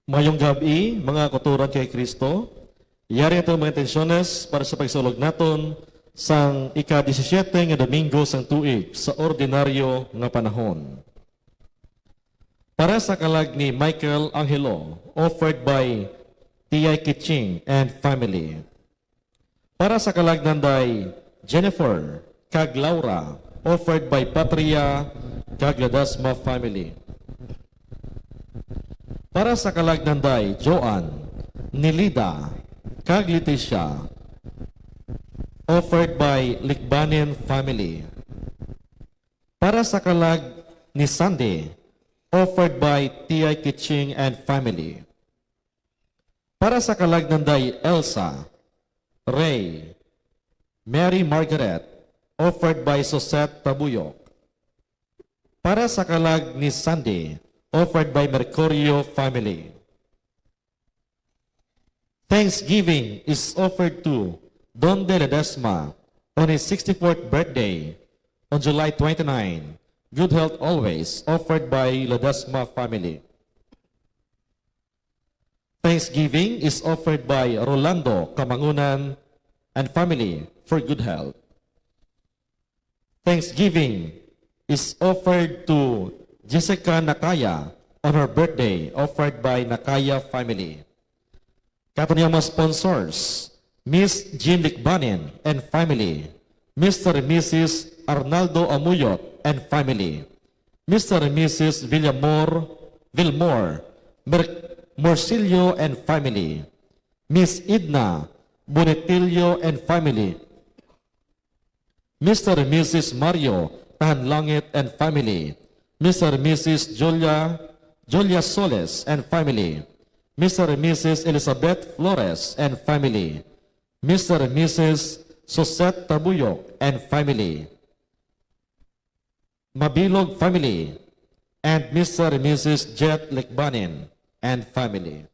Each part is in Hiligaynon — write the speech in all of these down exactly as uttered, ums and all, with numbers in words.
Mayong gab-i, mga kauturan kay Kristo. Yari aton mga intensyones para sa pagsulog naton sang ika-disisyete nga Domingo sang tuig sa ordinaryo nga panahon. Para sa kalag ni Michael Angelo, offered by T I Kiching and family. Para sa kalag nanday Jennifer kag Laura, offered by Patria kag Ledesma family. Para sa kalag nanday Joan, Nilida, kag Leticia, offered by Likbanin family. Para sa kalag ni Sandy, offered by T I Kiching and family. Para sa kalag nanday Elsa, Ray, Mary Margaret, offered by Sosette Tabuyok. Para sa kalag ni Sandy, offered by Mercurio family. Thanksgiving is offered to Don De Ledesma on his sixty-fourth birthday on July twenty-nine. Good health always, offered by Ledesma family. Thanksgiving is offered by Rolando Kamangunan and family for good health. Thanksgiving is offered to Jessica Nakaya on her birthday, offered by Nakaya family. Kato niya mga sponsors, Miss Jean Licbanen and family, Mister and Missus Arnaldo Amuyot and family, Mister and Missus Villamor, Vilmor, Mer-, Morcillo and family, Miss Edna Bonetillo and family, Mister and Missus Mario Tahanlangit and family, Mister and Missus Julia, Julia Soles and family, Mister and Missus Elizabeth Flores and family, Mister and Missus Sosette Tabuyok and family, Mabilog family, and Mister and Missus Jet Licbanin and family.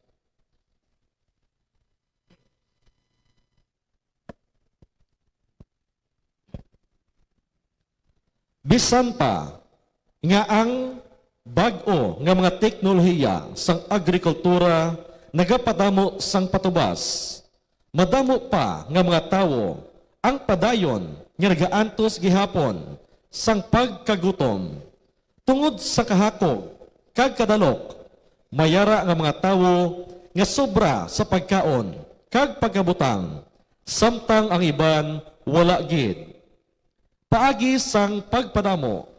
Bisan pa nga ang bag-o nga mga teknolohiya sang agrikultura nagapadamo sang patubas, madamo pa nga mga tawo ang padayon nga nagaantos gihapon sang pagkagutom. Tungod sa kahakog kag kadalok, may ara nga mga tawo nga sobra sa pagkaon kag pagkabutang, samtang ang iban wala gid. Paagi sang pagpadamo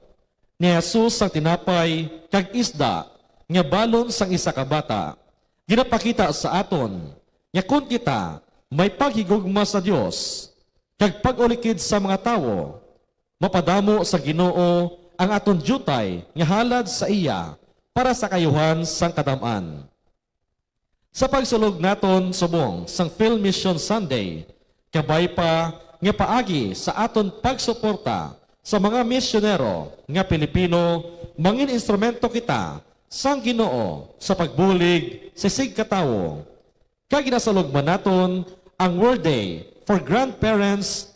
ni Jesus sang tinapay kag isda nga balon sang isa ka bata, ginapakita sa aton nga kon kita may paghigugma sa Dios kag pag-ulikid sa mga tawo, mapadamo sa Ginoo ang aton diutay nga halad sa iya para sa kaayuhan sang kadam-an. Sa pagsulog naton subong sang Field Mission Sunday, kabay pa nga paagi sa aton pagsuporta sa mga misyonero nga Pilipino, mangin instrumento kita sang Ginoo sa pagbulig sa isigkatawo. Kag ginasulog man naton ang World Day for Grandparents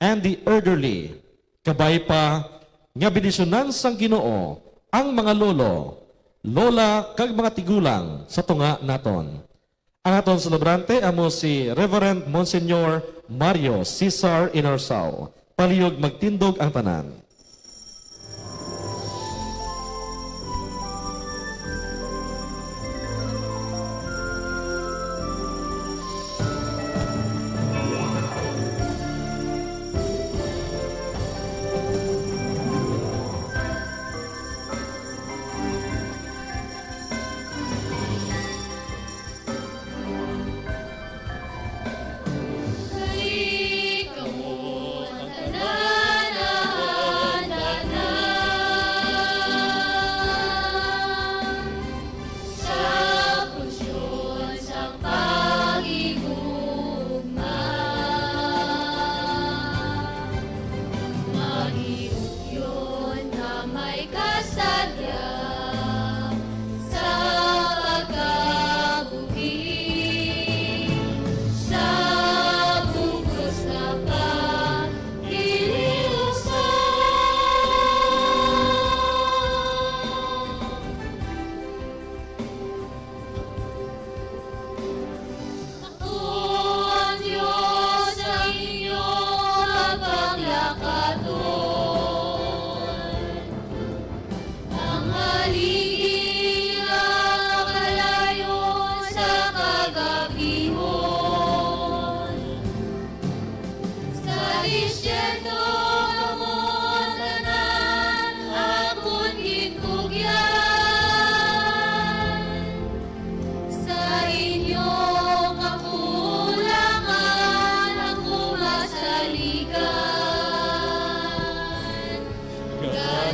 and the elderly. Kabay pa nga bendisyonan sang Ginoo ang mga lolo, lola, kag mga tigulang sa tunga naton. Ang aton selebrante amo si Reverend Monsignor Mario Cesar Inarsao. Palihog magtindog ang tanan.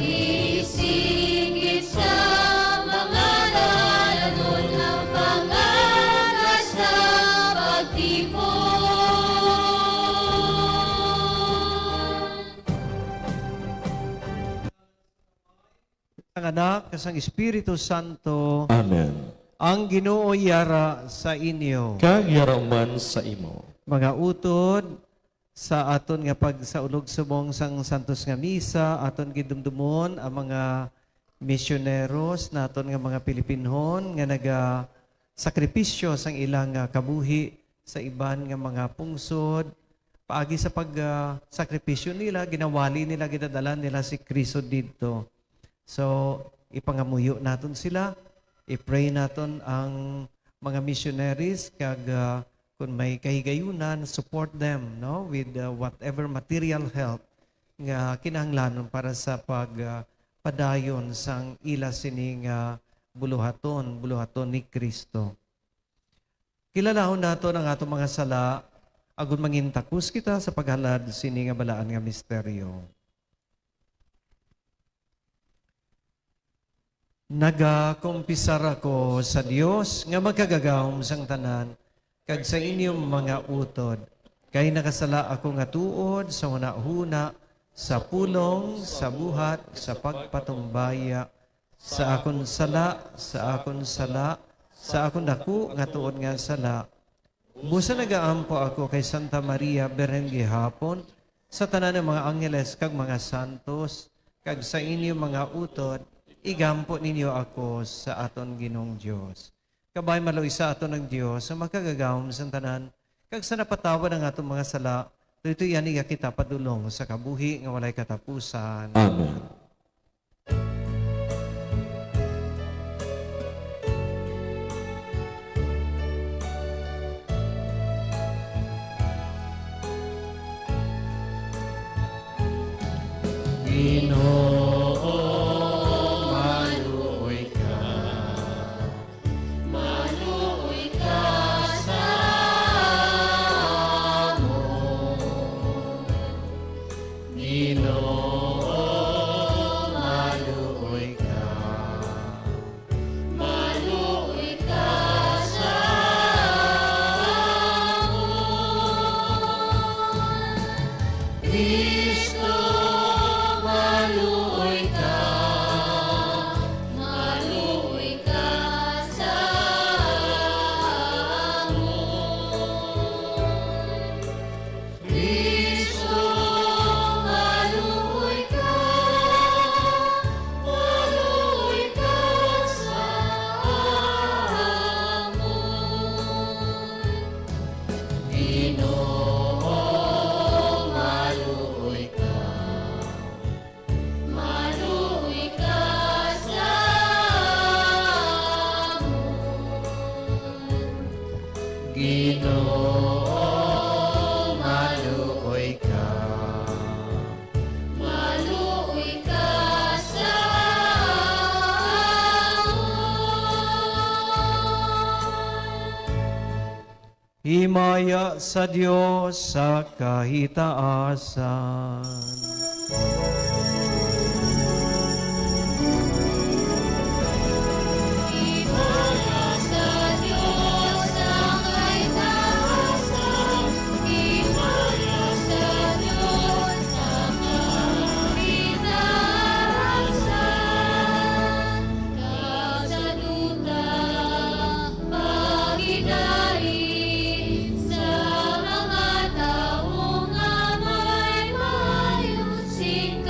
Isigit sa mga dalan ang pangangasta pagtipon. Sang Anak, kag sang Espiritu Santo. Amen. Ang Ginoo yara sa inyo. Kag yara man sa imo. Mga utod, sa aton nga pagsaulog subong sang santos nga misa, aton gidumdumon ang mga misyoneros naton nga mga Pilipinhon nga nagasakripisyo sang ilang, ah, kabuhi sa iban nga mga pungsod. Paagi sa pag, ah, sakripisyo nila, ginawali nila, ginadala nila si Cristo didto. So, ipangamuyo naton sila, i-pray naton ang mga missionaries, kag, ah, kung may kahigayunan, support them, no, with, uh, whatever material help nga kinahanglanon para sa pag, uh, padayon sang ila sini nga buluhaton, buluhaton ni Cristo. Kilalahon naton ang aton mga sala, agud mangintakos kita sa paghalad sini nga balaan nga misteryo. Nagakumpisar ako sa Dios nga Makagagahom sang tanan, kag sa inyo mga utod, kay nakasala ako nga tuod sa hunahuna, sa pulong, sa buhat, sa pagpatumbaya, sa akon sala, sa akon sala, sa akon daku nga tuod nga sala. Busa nagaampo ako kay Santa Maria, Birhen gihapon, sa tanan nga mga angheles kag mga santos, kag sa inyo mga utod, igampo ninyo ako sa aton Ginoong Dios. Kabay maluoy sa aton ang Dios, ang Makagagahom sang tanan, kag sa napatawad ang aton mga sala, tuytoy-an niya kita padulong sa kabuhi nga walay katapusan. Amen. Ginoo, maluoy ka. Maluoy ka sa amon. Ginoo, maluoy ka. Maluoy ka sa amon. Cristo, maluoy ka. Maluoy ka sa amon. Cristo, maluoy ka, maluoy ka sa amon. Ginoo, maluoy ka, maluoy ka sa amon. Ginoo, maluoy ka. Maluoy ka sa amon. Himaya sa Dios sa kahitaasan. Himaya sa Dios sa kahitaasan. Himaya sa Dios sa kahitaasan. Kag sa duta, pagidari sa mga tawo nga may maayo sing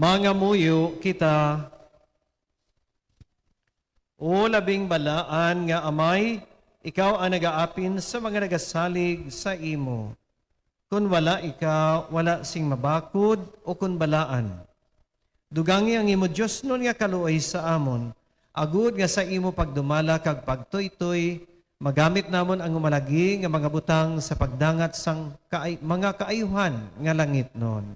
Mangamuyo kita. O labing balaan nga Amay, ikaw ang nagaapin sa mga nagasalig sa imo. Kon wala ikaw, wala sing mabakod o kon balaan. Dugangi ang imo diosnon nga kaluoy sa amon, agud nga sa imo pagdumala kag pagtuytoy, magamit namon ang humalagi nga mga butang sa pagdangat sang kaay-, mga kaayuhan nga langitnon.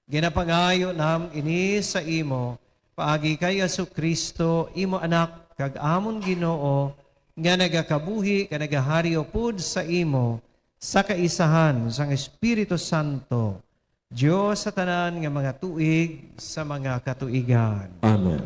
Ginapangayo nam ini sa imo, paagi kay Jesu-Cristo, imo Anak, kag amon Ginoo, nga nagakabuhi kag nagahari upod sa imo, sa kaisahan sang Espiritu Santo, Dios sa tanan nga mga tuig sa mga katuigan. Amen.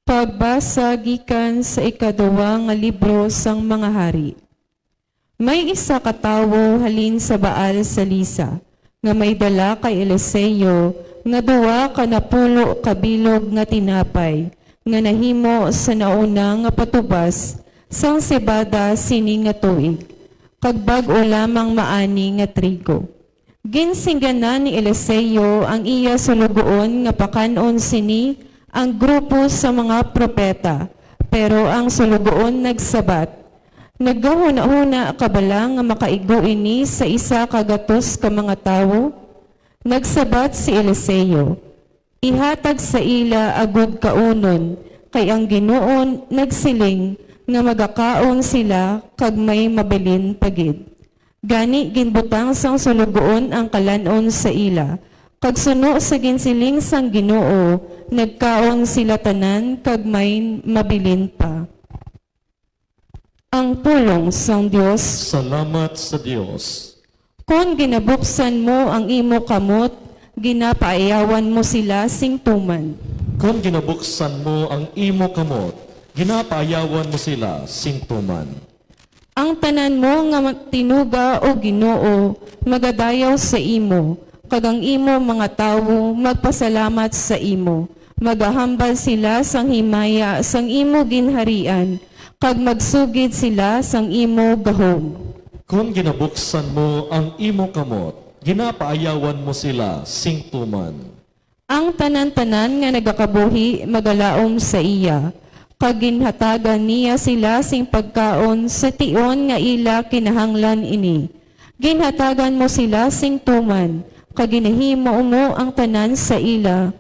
Pagbasa gikan sa ikaduha nga libro sang mga hari. May isa ka tawo halin sa Baal Salisa nga may dala kay Eliseo nga duha ka napulo ka bilog nga tinapay nga nahimo sa nauna nga patubas sang sebada sini nga tuig, kag bag-o lamang maani nga trigo. Ginsingganan ni Eliseo ang iya suloguon nga pakan-on sini ang grupo sa mga propeta, pero ang suloguon nagsabat, "Nagahunahuna ka bala nga makaigo ini sa isa ka gatos ka mga tawo?" Nagsabat si Eliseo, "Ihatag sa ila agud kaunon, kay ang Ginoo nagsiling nga magakaon sila kag may mabilin pa gid." Gani ginbutang sang suloguon ang kalan-on sa ila, kag suno sa ginsiling sang Ginoo, nagkaon sila tanan kag may mabilin pa. Ang pulong sang Dios. Salamat sa Dios. Kon ginabuksan mo ang imo kamot, ginapaayawan mo sila sing tuman. Kon ginabuksan mo ang imo kamot, ginapaayawan mo sila sing tuman. Ang tanan mo nga ma-, tinuga, O Ginoo, magadayaw sa imo, kag ang imo mga tawo magpasalamat sa imo. Magahambal sila sang himaya sang imo ginharian, kag magsugid sila sang imo gahom. Kon ginabuksan mo ang imo kamot, ginapaayawan mo sila sing tuman. Ang tanan-tanan nga nagakabuhi magalaom sa iya, kag ginhatagan niya sila sing pagkaon sa tion nga ila kinahanglan ini. Ginhatagan mo sila sing tuman, kag ginahimo mo ang tanan sa ila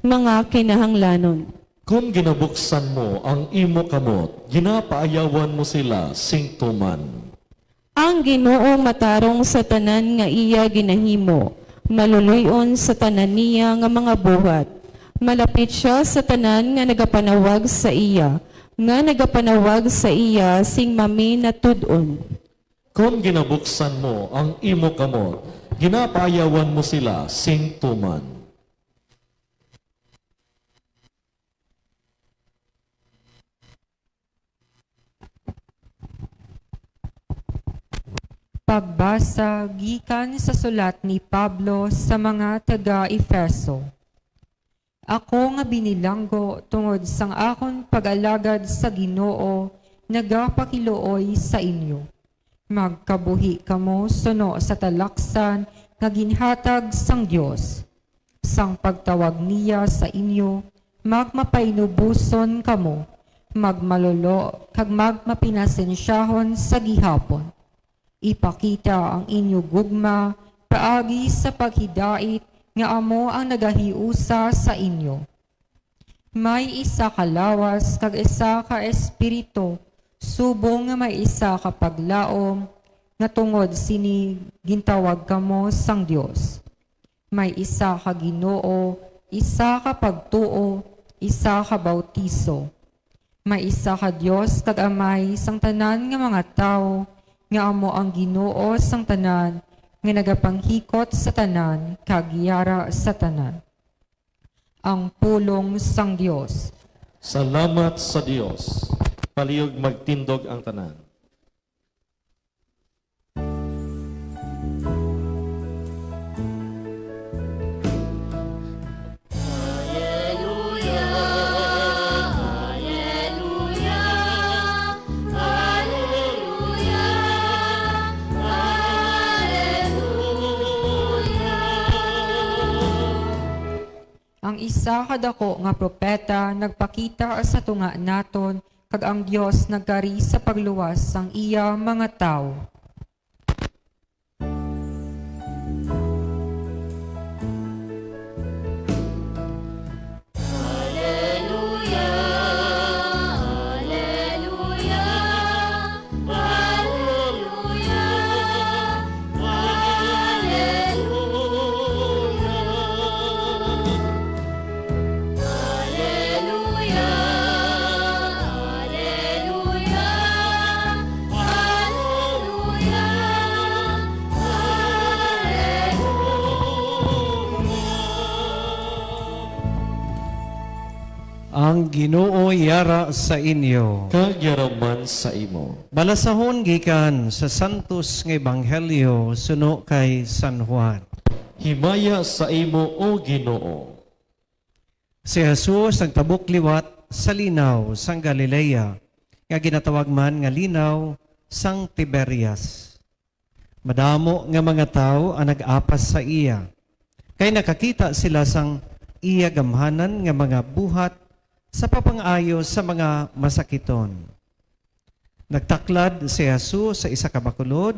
mga kinahanglanon. Kon ginabuksan mo ang imo kamot, ginapaayawan mo sila sing tuman. Ang Ginoo matarong sa tanan nga iya ginahimo, maluloy-on sa tanan niya nga mga buhat. Malapit sia sa tanan nga nagapanawag sa iya, nga nagapanawag sa iya sing maminatud-on. Kon ginabuksan mo ang imo kamot, ginapaayawan mo sila sing tuman. Pagbasa gikan sa sulat ni Pablo sa mga taga-Efeso. Ako nga binilanggo tungod sang akon pag-alagad sa Ginoo nagapakiluoy sa inyo. Magkabuhi kamo suno sa talaksan nga ginhatag sang Dios. Sang pagtawag niya sa inyo, magmapainuboson kamo, magmalolo, kag magmapinasensyahon sa gihapon. Ipakita ang inyo gugma paagi sa paghidait nga amo ang nagahiusa sa inyo. May isa ka lawas kag isa ka espiritu, subong nga may isa ka paglaom, nga tungod sini gintawag kamo sang Dios. May isa ka Ginoo, isa ka pagtuo, isa ka bautiso. May isa ka Dios kag Amay sang tanan nga mga tawo, nga amo ang Ginoo sang tanan, nga nagapanghikot sa tanan kag yara sa tanan. Ang pulong sang Dios. Salamat sa Dios. Palihog magtindog ang tanan. Isa ka daku nga propeta nagpakita sa tunga naton, kag ang Dios nagkari sa pagluwas sang iya mga tawo. Ang Ginoo yara sa inyo. Kag yara man sa imo. Balasahon gikan sa santos nga ebanghelyo suno kay San Juan. Himaya sa imo, O Ginoo. Si Jesus nagtabok liwat sa linaw sang Galilea, nga ginatawag man nga linaw sang Tiberias. Madamo nga mga tawo ang nag-apas sa iya, kay nakakita sila sang iya gamhanan nga mga buhat sa papang-ayo sa mga masakiton. Nagtaklad si Jesus sa isa ka bakulod,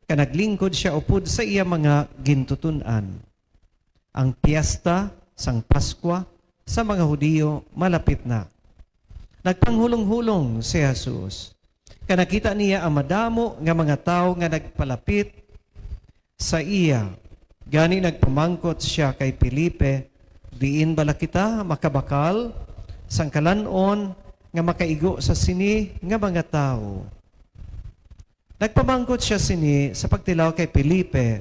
kag naglingkod sia upod sa iya mga gintuton-an. Ang piyesta sang Paskwa sa mga Hudiyo malapit na. Nagpanghulong-hulong si Jesus, kag nakita niya ang madamo nga mga tawo nga nagpalapit sa iya. Gani nagpamangkot sia kay Felipe, "Diin bala kita makabakal sang kalan-on nga makaigo sa sini nga mga tawo?" Nagpamangkot sia sini sa pagtilaw kay Felipe.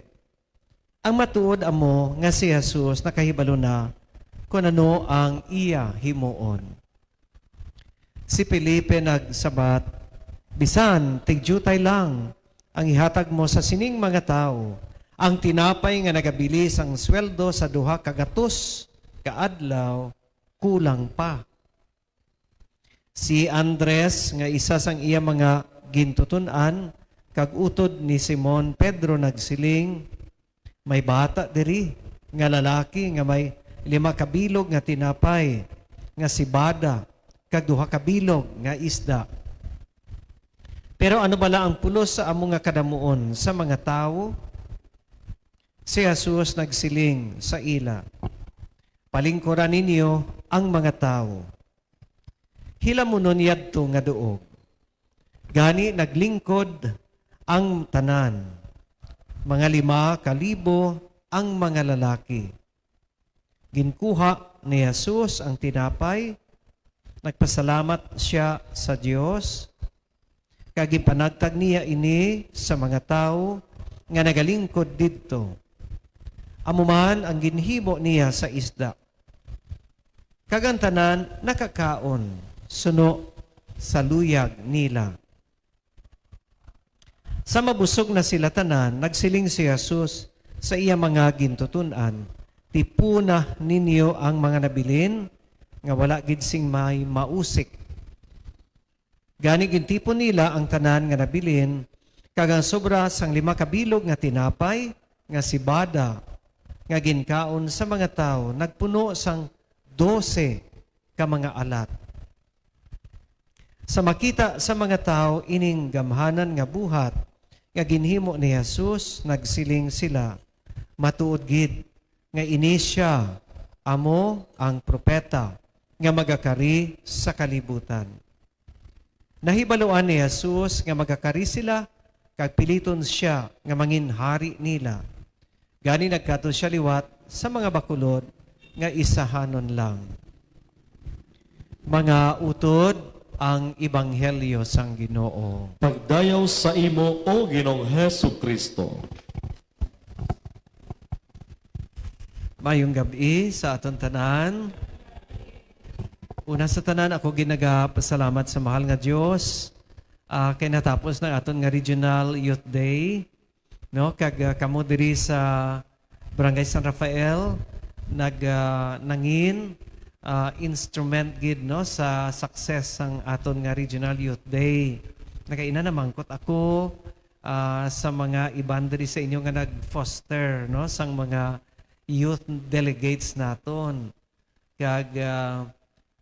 Ang matuod amo nga si Jesus nakahibalo na kon ano ang iya himuon. Si Felipe nagsabat, "Bisan tigdiutay lang ang ihatag mo sa sining mga tawo, ang tinapay nga nagabili sang sweldo sa duha ka gatos ka adlaw, kulang pa." Si Andres, nga isa sang iya mga gintuton-an kag utod ni Simon Pedro, nagsiling, "May bata diri nga lalaki nga may lima ka bilog nga tinapay nga sibada kag duha ka bilog nga isda. Pero ano bala ang pulos sa amo nga kadamuon sa mga tawo?" Si Jesus nagsiling sa ila, "Palingkura ninyo ang mga tawo." Hilamunon yadto nga duog. Gani naglingkod ang tanan. Mga lima ka libo ang mga lalaki. Ginkuha ni Jesus ang tinapay, nagpasalamat sia sa Dios, kag ginpanagtag niya ini sa mga tawo nga nagalingkod didto. Amo man ang ginhimo niya sa isda. Kag ang tanan nakakaon suno sa luyag nila. Sa mabusog na sila tanan, nagsiling si Jesus sa iya mga gintuton-an, "Tipuna ninyo ang mga nabilin nga wala gid sing may mausik." Gani gintipon nila ang tanan nga nabilin, kag ang sobra sang lima ka bilog nga tinapay nga sibada nga ginkaon sa mga tawo nagpuno sang dose ka mga alat. Sa makita sa mga tawo ining gamhanan nga buhat nga ginhimo ni Jesus, nagsiling sila, "Matuod gid nga ini sia amo ang propeta nga magakari sa kalibutan." Nahibaluan ni Jesus nga magakari sila, kag piliton sia nga mangin hari nila. Gani nagkadto sia liwat sa mga bakulod nga isahanon lang. Mga utod, ang ebanghelyo sang Ginoo. Pagdayaw sa imo, O Ginoong Jesu-Cristo. Mayong gab-i sa aton tanan. Una sa tanan, ako ginagapasalamat sa mahal nga Dios, ah, kay natapos na aton nga Regional Youth Day, no? Kag, ah, kamo diri sa Barangay San Rafael nag, ah, nangin, ah, instrument gid, no, sa success sang aton nga Regional Youth Day. Nakaina namangkot ako, ah, sa mga iban diri sa inyo nga nag-foster, no, sang mga youth delegates naton. Kag, ah,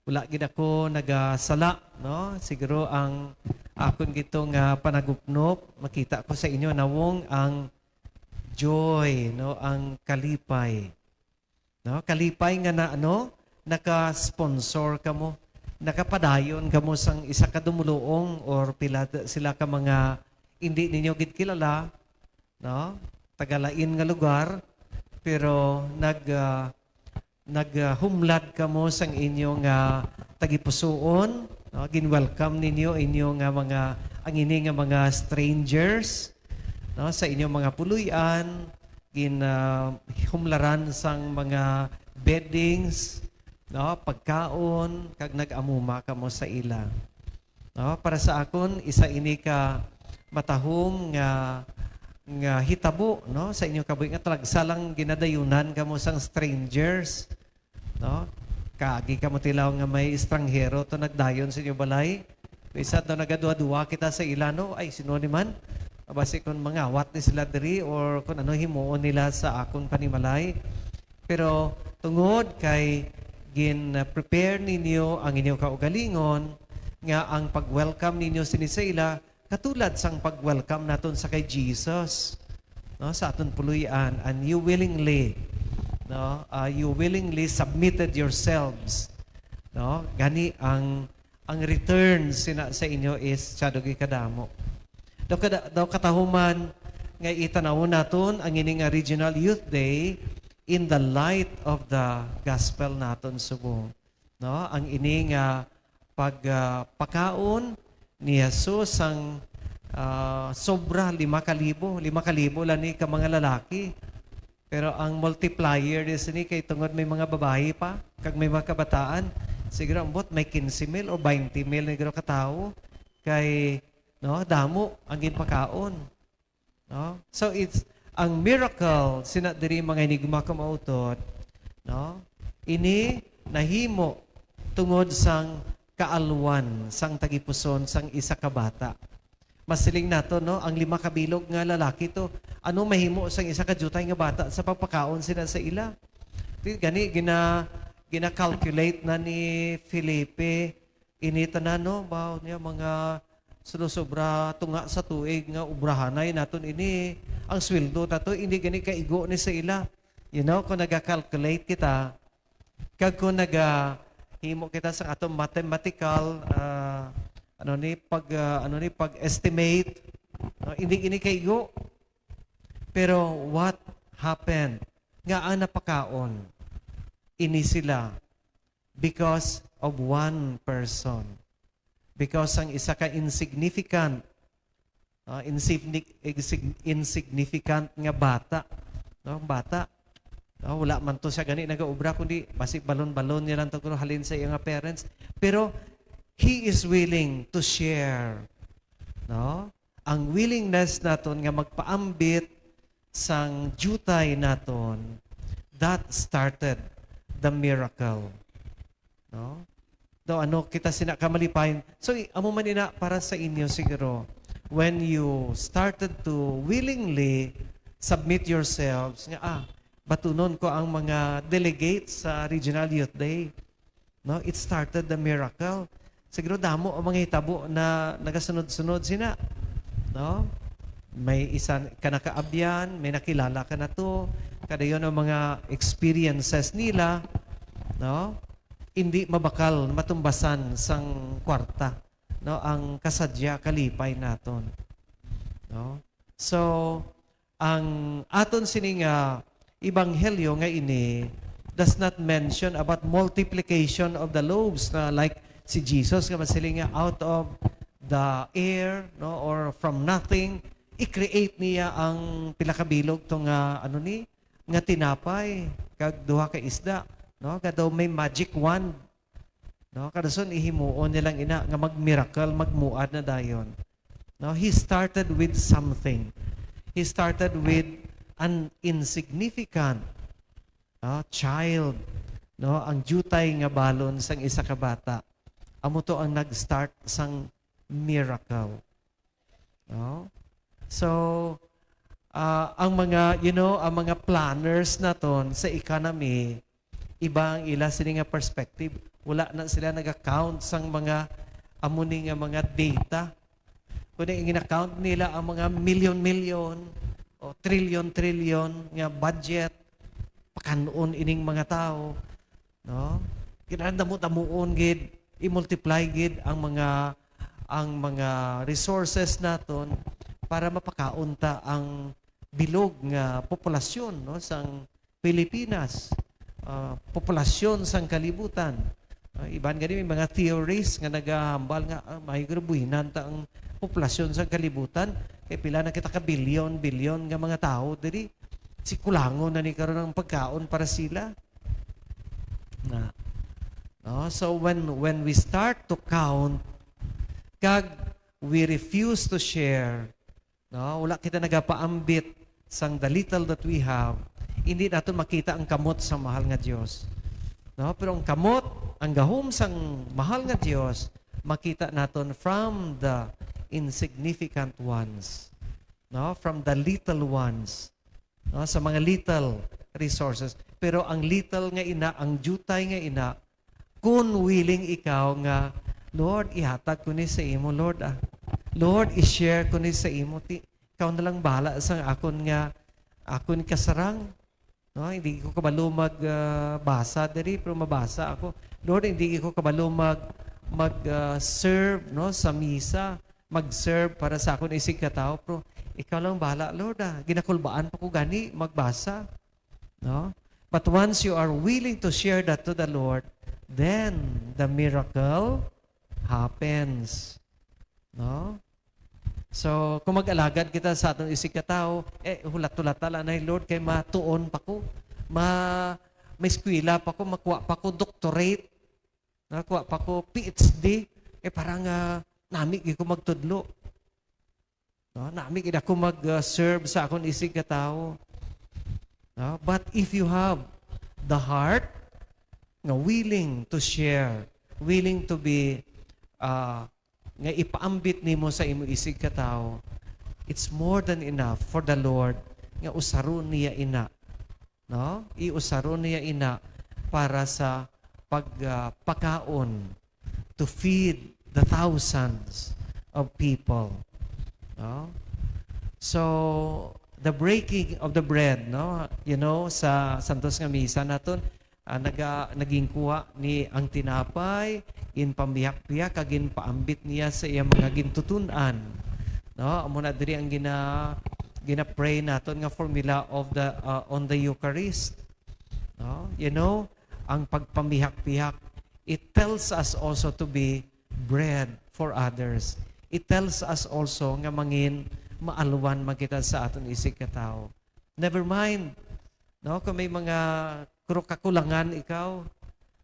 wala gid ako nagasala, no? Siguro ang akon gito nga panagupnop, makita ko sa inyo nawong ang joy, no? Ang kalipay. No? Kalipay nga na, ano, naka-sponsor kamo, nakapadayon kamo sang isa ka dumuluong or pila sila ka mga hindi ninyo gid kilala, no? Taga lain nga lugar, pero nag, ah, naghumlad kamo sang inyo nga tagipusoon, no? Gin-welcome ninyo inyo nga mga, ang ini nga mga strangers, no? Sa inyo mga puloy-an, gin, ah, humlaran sang mga beddings, no? Pagkaon, kag nag-amuma kamo sa ila. No? Para sa akon, isa ini ka matahom nga, nga hitabo, no? Sa inyo kabuhi nga talagsa lang ginadayunan kamo sang strangers, no? Kaagi kamo tilaw nga may estranghero to nagdayon sa inyo balay. Bisan to nagaduwa-duwa kita sa ila, no? Ay, sino ni man? Basi kung mangawat ni sila diri or kung ano himuon nila sa akon panimalay. Pero tungod kay gin-prepare ninyo ang inyo kaugalingon nga ang pag-welcome ninyo sini sa ila katulad sang pag-welcome naton sa kay Jesus, no, sa aton puloy-an, and you willingly, no, ah, you willingly submitted yourselves, no, gani ang, ang return sina sa inyo is masyado gid kadamo. Daw kada, daw katahuman nga itan-aw naton ang ini nga Regional Youth Day in the light of the gospel naton subong, no? Ang ini nga pag, ah, pakaon ni Jesus sang, ah, sobra lima ka libo, lima ka libo lang ni ka mga lalaki. Pero ang multiplier ni sini kay tungod may mga babayi pa, kag may mga kabataan, siguro ambot may quince mil o twenty mil ni guro ka tawo. Kay, no, damo ang ginpakaon. No? So, it's ang miracle, sina diri mga hinigugma kang mautod, no? Ini nahimo tungod sang kaalwan sang tagipuson sang isa ka bata. Masiling nato, no, ang lima ka bilog nga lalaki to, ano mahimo sang isa ka diutay nga bata sa pagpakaon sina sa ila? Ti-, gani gina-, gina-calculate na ni Felipe ini tanan, no, baw niya mga sulosobra tunga sa tuig nga obrahanay naton ini, ang sweldo nato hindi gani kaigo ni sa ila. You know, kung naga-calculate kita, kag kung naga-, himo kita sa aton mathematical, ah, ano ni, pag, ah, ano ni, pag-estimate, no, hindi gani kaigo. Pero what happened? Nga ang napakaon ini sila because of one person. Because ang isa ka insignificant, ah, insigni-, insig-, insignificant nga bata, no? Bata, no? Wala man to siya gani nagaobra, kundi basi balon-balon niya lang to kuno halin sa iya nga parents. Pero he is willing to share, no? Ang willingness naton nga magpaambit sang diutay naton, that started the miracle. No? Daw ano kita sina kamalipayon. So, i-, amo man ina para sa inyo siguro. When you started to willingly submit yourselves, nga, ah, batunon ko ang mga delegates sa Regional Youth Day. No? It started the miracle. Siguro damo ang mga hitabo na nagasunod-sunod sina. No? May isa ka nakaabyan, may nakilala ka na to. Kadayon ang mga experiences nila, no? Hindi mabakal matumbasan sang kwarta, no? Ang kasadya, kalipay naton. No? So, ang aton sini nga ebanghelyo nga ini does not mention about multiplication of the loaves, na like si Jesus nga masiling nga out of the air, no, or from nothing, i-create niya ang pila ka bilog to nga, ano ni, nga tinapay kag duha ka isda, no? Nga daw may magic wand, no? Kadason ihimuon nilang ina nga mag-miracle, magmuad na dayon. No, he started with something. He started with an insignificant, ah, child, no, ang diutay nga balon sang isa ka bata. Amo to ang nag-start sang miracle. No? So, ah, ang mga, you know, ang mga planners naton sa economy, Iba ang ila sini nga perspective. Wala na sila nag-account sang mga amo ni nga mga data. Kundi ang gina-count nila ang mga milyon-milyon o trilyon-trilyon nga budget, pakan-on ining mga tawo, no? Kinahanglan damo-damuon gid, i-multiply gid ang mga, ang mga resources naton para mapakaon ta ang bilog nga populasyon, no, sang Pilipinas, ah, populasyon sang kalibutan. Ah, iban gani may mga theories nga nagahambal nga, ah, may grabuhinan ta ang populasyon sang kalibutan. Kay pila na kita ka bilyon, bilyon nga mga tawo diri. Si kulangon na ni karon ang pagkaon para sila. Na. No? So when, when we start to count, kag we refuse to share, no? Wala kita nagapaambit sang the little that we have, hindi naton makita ang kamot sa mahal nga Dios. No? Pero ang kamot, ang gahom sang mahal nga Dios, makita naton from the insignificant ones, no? From the little ones, no? Sa mga little resources. Pero ang little nga ina, ang diutay nga ina, kung willing ikaw nga, "Lord, ihatag ko ni sa imo, Lord, ah. Lord, i-share ko ni sa imo. Ti, ikaw na lang bahala sa akon nga, akon kasarang." No, hindi ko kabalo mag, ah, basa diri, pero mabasa ako. "Lord, hindi ko kabalo mag, mag, ah, serve, no, sa misa, mag-serve para sa akon isig ka tawo, pero ikaw lang bahala, Lord, ah. Ginakulbaan pa ko gani magbasa." No? But once you are willing to share that to the Lord, then the miracle happens. No? So, kung mag-alagad kita sa aton isig ka tawo, eh, hulat-hulat ta lang, "Ay, Lord, kay matuon pa ko. Ma-, may eskwela pa ko, makuha pa ko doctorate, nakuha pa ko P H D, eh, para nga nami gid ko magtudlo. No? Nami gid ako mag, uh, serve sa akon isig ka tawo." No? But if you have the heart nga willing to share, willing to be, uh, nga ipaambit nimo sa imo isig ka tawo, it's more than enough for the Lord nga usaron niya ina, no? Iusaron niya ina para sa pag, ah, pakaon, to feed the thousands of people, no? So, the breaking of the bread, no? You know, sa Santos nga Misa naton, ah, naga-, naging kuha ni ang tinapay, ginpamihak-pihak, kag ginpaambit niya sa iya mga gintuton-an. No? Amo na diri ang gina-, gina-pray naton nga formula of the, ah, on the Eucharist. No? You know, ang pagpamihak-pihak, it tells us also to be bread for others. It tells us also nga mangin maalwan man kita sa aton isig ka tawo. Never mind, no, kung may mga kuro-, kakulangan ikaw.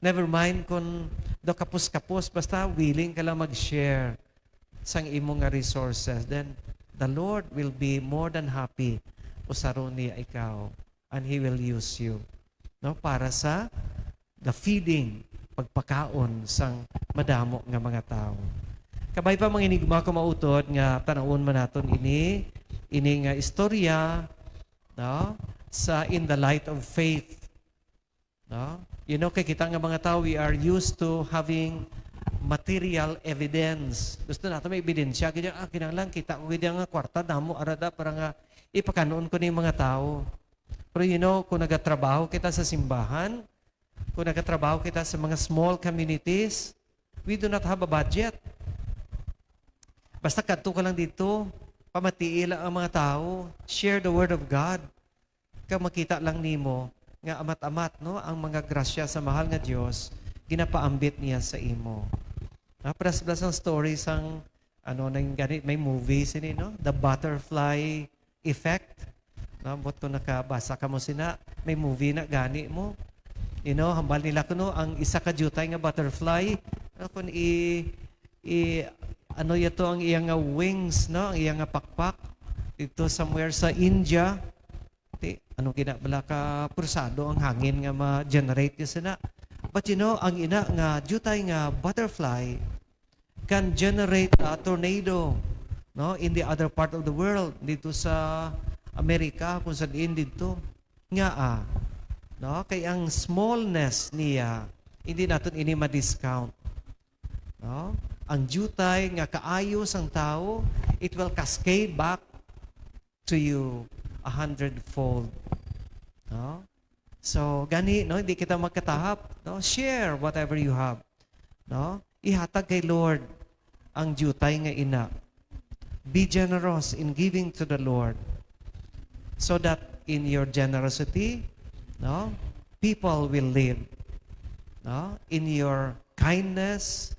Never mind kung daw kapos-kapos, basta willing ka lang mag-share sang imo nga resources, then the Lord will be more than happy. Usaron niya ikaw, and He will use you, no, para sa the feeding, pagpakaon sang madamo nga mga tawo. Kabay pa, mga hinigugma, kung mautod nga tanawon man naton ini, ini nga istorya, no, sa In the Light of Faith, no? You know, kay kita nga mga tawo, we are used to having material evidence. Gusto nato may ebidensya. Kaya, ah, kinahanglan kita ko gid nga kwarta damo arada para nga ipakanon ko ni mga tawo. Pero, you know, kung nagatrabaho kita sa simbahan, kung nagatrabaho kita sa mga small communities, we do not have a budget. Basta kadto ka lang dito, pamatii lang ang mga tawo, share the word of God, kag makita lang nimo nga amat-amat, no, ang mga grasya sa mahal nga Dios ginapaambit niya sa imo. Napras-blas ang story sang, ano, nang gani, may movie sini, no? The Butterfly Effect. No, ambot kung nakabasa kamo sina, may movie na gani mo. You know, hambal nila kuno ang isa ka diutay nga butterfly, no, kung i, i, ano yato ang iya nga wings, no, ang iya nga pakpak dito somewhere sa India. Ti, ano gina bala ka pursado ang hangin nga ma-generate ka sina. But you know, ang ina nga diutay nga butterfly can generate a tornado, no, in the other part of the world, dito sa Amerika, kung sa diin dito. Nga, ah, No? Kay ang smallness niya, hindi naton ini ma-discount. No? Ang diutay nga kaayo sang tawo, it will cascade back to you a hundredfold. No? So, gani, no, hindi kita magkatahap, no? Share whatever you have, no? Ihatag kay Lord ang diutay nga ina. Be generous in giving to the Lord, so that in your generosity, no, people will live, no? In your kindness,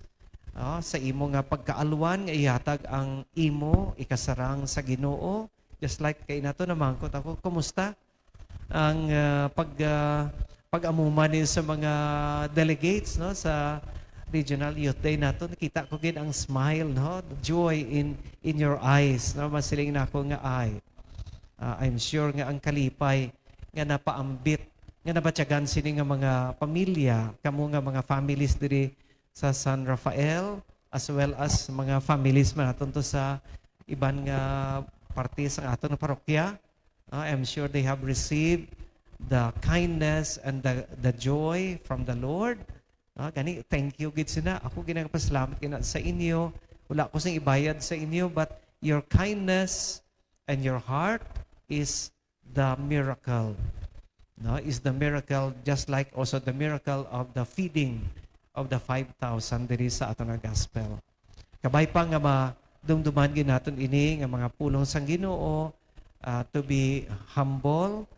no, sa imo nga pagkaalwan nga ihatag ang imo ikasarang sa Ginoo, just like kay nato namangkot ako, kumusta ang, ah, pag, ah, pag-amuma niyo sa mga delegates, no, sa Regional Youth Day nato? Nakita ko gid ang smile, no, the joy in, in your eyes, no? Masiling na ako nga, ay, ah, I'm sure nga ang kalipay nga napaambit, nga nabatyagan sini nga mga pamilya, kamo nga mga families diri sa San Rafael, as well as mga families man naton to sa iban nga parte sa aton nga parokya. Ah, I'm sure they have received the kindness and the, the joy from the Lord. Ah, gani, thank you gid sina. Ako ginagpasalamat gina sa inyo. Wala ko sing ibayad sa inyo, but your kindness and your heart is the miracle. No, is the miracle, just like also the miracle of the feeding of the five thousand diri sa aton nga gospel. Kabay pa nga madumduman gid naton ini nga mga pulong sang Ginoo, ah, to be humble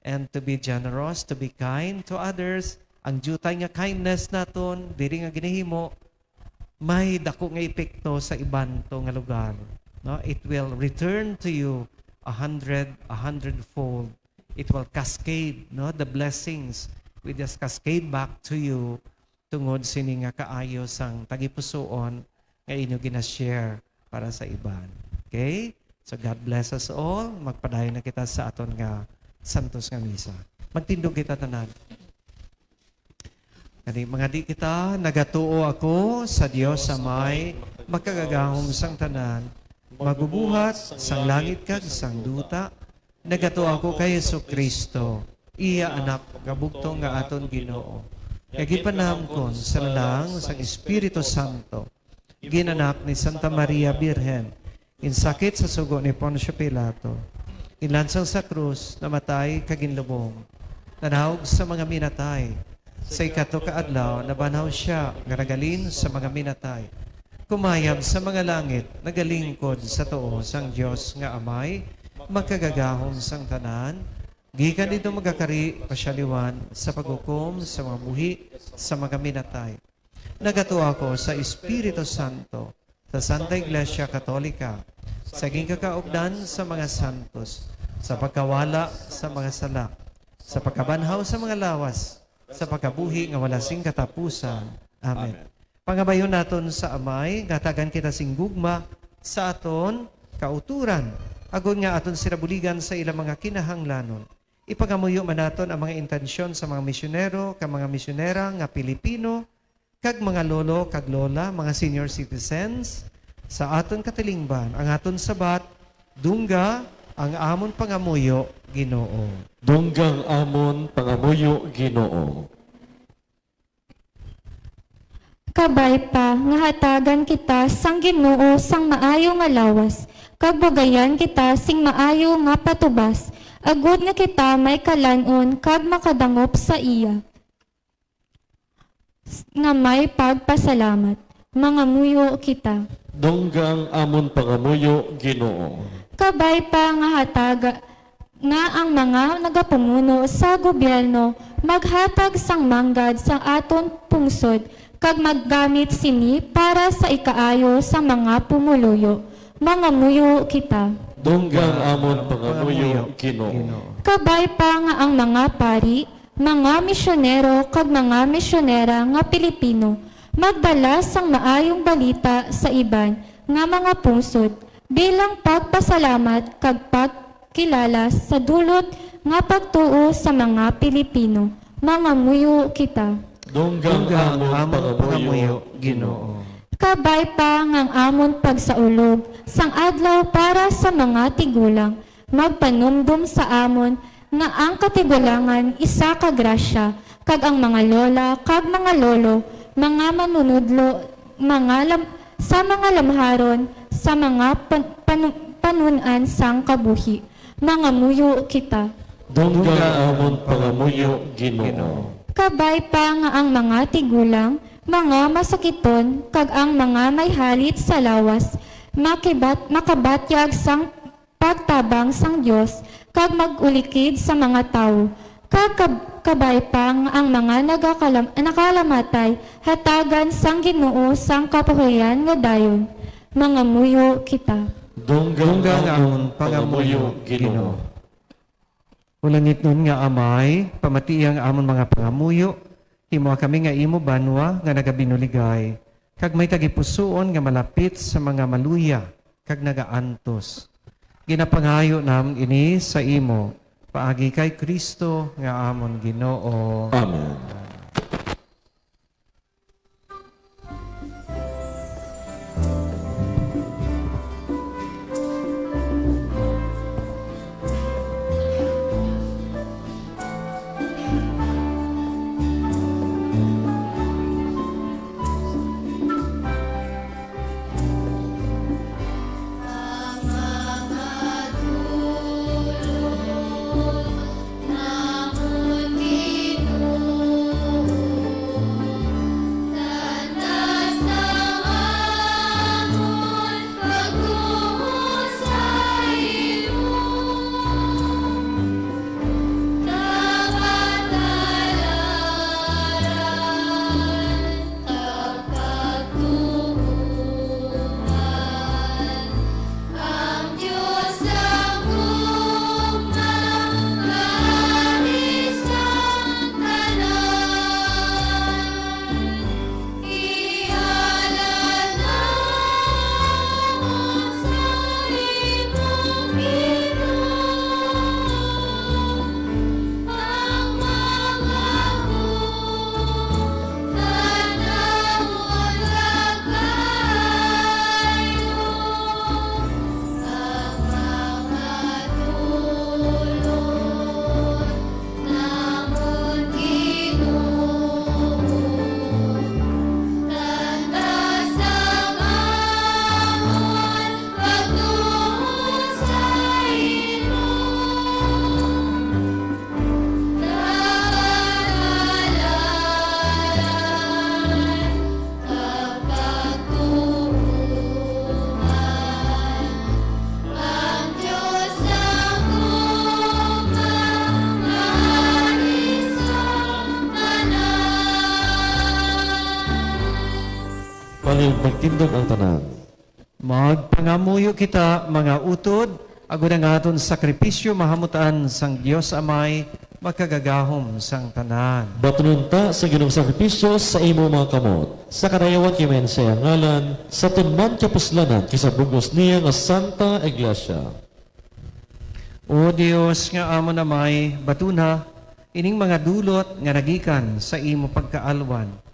and to be generous, to be kind to others. Ang diutay nga kindness naton diri nga ginahimo, may dako nga epekto sa iban to nga lugar, no? It will return to you a hundred, a hundredfold. It will cascade, no? The blessings will just cascade back to you tungod sini nga kaayo sang tagipusoon nga inyo gina-share para sa iban. Okay? So, God bless us all. Magpadayon na kita sa aton nga santos nga misa. Magtindog kita tanan. Kani, mga di kita, nagatuo ako sa Dios Amay, makagagahom sang tanan, magbubuhat sang langit kag sang duta. Nagatuo ako kay Jesu-Cristo, iya Anak, kabugtong nga aton Ginoo, nga ginpanamkon sa lalang sang Espiritu Santo, ginanak ni Santa Maria Birhen, ginsakit sa sugo ni Poncio Pilato, ginlansang sa krus, namatay, kag ginlubong, nanawag sa mga minatay. Sa ikatlo ka adlaw, nabanhaw sia nga naghalin sa mga minatay. Kumayab sa mga langit, nagalingkod sa tuo sang Dios nga Amay, makagagahom sang tanan. Gikan didto magakari pa sia liwat sa paghukom sa mga buhi sa mga minatay. Nagatuo ako sa Espiritu Santo, sa Santa Iglesia Katolika, sa ginkaugdan sa mga santos, sa pagkawala sa mga sala, sa pagkabanhaw sa mga lawas, sa pagkabuhi nga wala sing katapusan. Amen. Amen. Pangabayon naton sa Amay nga hatagan kita sing gugma sa aton kauturan, agod nga aton sila buligan sa ilang mga kinahanglanon. Ipangamuyo man naton ang mga intensyon sa mga misyonero kag mga misyonera nga Pilipino, kag mga lolo kag lola, mga senior citizens, sa aton katilingban, ang aton sabat, dungga ang amon pangamuyo, Ginoo. Dungga ang amon pangamuyo, Ginoo. Kabay pa nga hatagan kita sang Ginoo sang maayo nga lawas, kag bugayan kita sing maayo nga patubas, agod nga kita may kalan-on kag makadangop sa iya s-, nga may pagpasalamat. Mangamuyo kita. Dungga ang amon pangamuyo, Ginoo. Kabay pa nga hataga, nga ang mga nagapumuno sa gobyerno maghatag sang manggad sa aton pungsod kag maggamit sini para sa ikaayo sa mga pumuluyo. Mangamuyo kita. Dungga ang amon pangamuyo, Ginoo. Kabay pa nga ang mga pari, mga misyonero kag mga misyonera nga Pilipino magdala sang maayong balita sa iban nga mga pungsod bilang pagpasalamat kag pagkilala sa dulot nga pagtuo sa mga Pilipino. Mangamuyo kita. Dungga ang amon pangamuyo, Ginoo. Kabay pa nga ang amon pagsaulog sang adlaw para sa mga tigulang magpanumdom sa amon nga ang katigulangan isa ka grasya, kag ang mga lola kag mga lolo, mga manunudlo, mga lam-, sa mga lamharon, sa mga pan-, panu-, panun-an sang kabuhi. Mangamuyo kita. Dungga ang amon pangamuyo, Ginoo. Kabay pa nga ang mga tigulang, mga masakiton, kag ang mga may halit sa lawas, makibat-, makabatyag sang pagtabang sang Dios, kag mag-ulikid sa mga tawo, kag kab-, kabay pa nga ang mga nagakalam-, nakalamatay hatagan sang Ginoo sang kabuhian nga dayon. Mangamuyo kita. Dungga ang amon pangamuyo, Ginoo. O langitnon nga Amay, pamati ang amon mga pangamuyo, himoa kami nga imo banwa nga nagabinuligay, kag may tagipusoon nga malapit sa mga maluya kag nagaantos. Ginapangayo namon ini sa imo, paagi kay Cristo nga amon Ginoo. Amen. Ang Dios ang gugma, Hari sang tanan. Ihalad namon sa imo, Ginoo, ang mga Palihog magtindog ang tanan. Magpangamuyo kita, mga utod, agod ang aton sakripisyo mahamutan sang Dios Amay, makagagahom sang tanan. Batunon ta sa Ginoong sakripisyo sa imo mga kamot, sa karayawan kay mayan sa iya ngalan, sa aton man kapuslanan, kag sa bug-os niya nga Santa Iglesia. O Dios nga amon Amay, batuna ining mga dulot nga nagikan sa imo pagkaalwan.